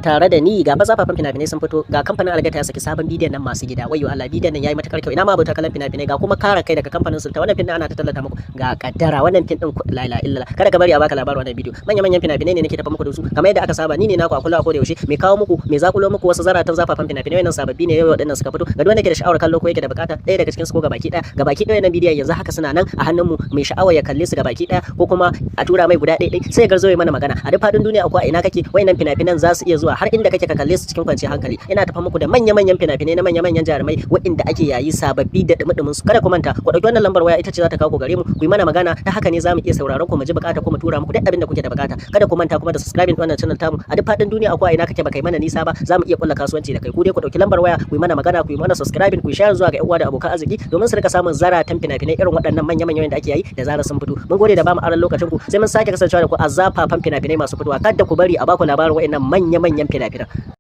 Tare da ni ga zafafan fina-finai sun fito. Ga kamfanin Algaita ya saki sabon bidiyon nan, "Masu Gida". Wayyo Allah, bidiyon nan yayi matukar kyau. Ina ma abota kallon fina-finai? Ga kuma "Kara Kai" daga kamfanin Sultan. Wannan fim din ana ta tallata muku. Ga "Kaddara". Wannan fim din, la ilaha illallah, kada ka bari a baka labarin wannan bidiyo. Manya manyan fina-finai ne nake tafa muku da su kamar yadda aka saba. Ni ne naku a kullum, a koda yaushe, mai kawo muku, mai zakulo muku wasu zaratan zafafan fina-finai. Wannan sababbi ne yau waɗannan suka fito. Ga duk wanda ke da sha'awar kallo ko yake da bukata ɗaya daga cikin su ko gabaki ɗaya na bidiyon, yanzu haka suna nan a hannunmu. Mai sha'awar ya kalle su gabaki ɗaya ko kuma a tura mai guda ɗaya ɗaya, sai ya garzo ya mana magana. A duk faɗin duniya, akwai ina kake, wayannan fina-finan za su iya zuwa har inda kake ka kalle su cikin kwanciyar hankali. Ina tafa muku da manya-manyan fina-finai na manya-manyan jarumai waɗanda ake yayi, sababbi da dumi su. Kada ku manta ku ɗauki wannan lambar waya, ita ce za ta kawo ku gare mu. Ku yi mana magana, ta haka ne za mu iya sauraron ku, mu ji bukata ko mu tura muku duk abin da kuke da bukata. Kada ku manta kuma da subscribing wannan channel tamu. A duk faɗin duniya, akwai ina kake, baka yi mana nisa ba, za mu iya kulla kasuwanci da kai. Ku dai ku ɗauki lambar waya, ku yi mana magana, ku yi mana subscribing, ku share zuwa ga 'yan uwa da abokan arziki domin su rika samun zaratan fina-finai irin waɗannan manya-manyan da ake yayi da zarar sun fito. Mun gode da bamu aron lokacin ku. Sai mun sake kasancewa da ku a zafafan fina-finai masu fitowa. Kada ku bari a baku labarin waɗannan manya-manyan fina-finan.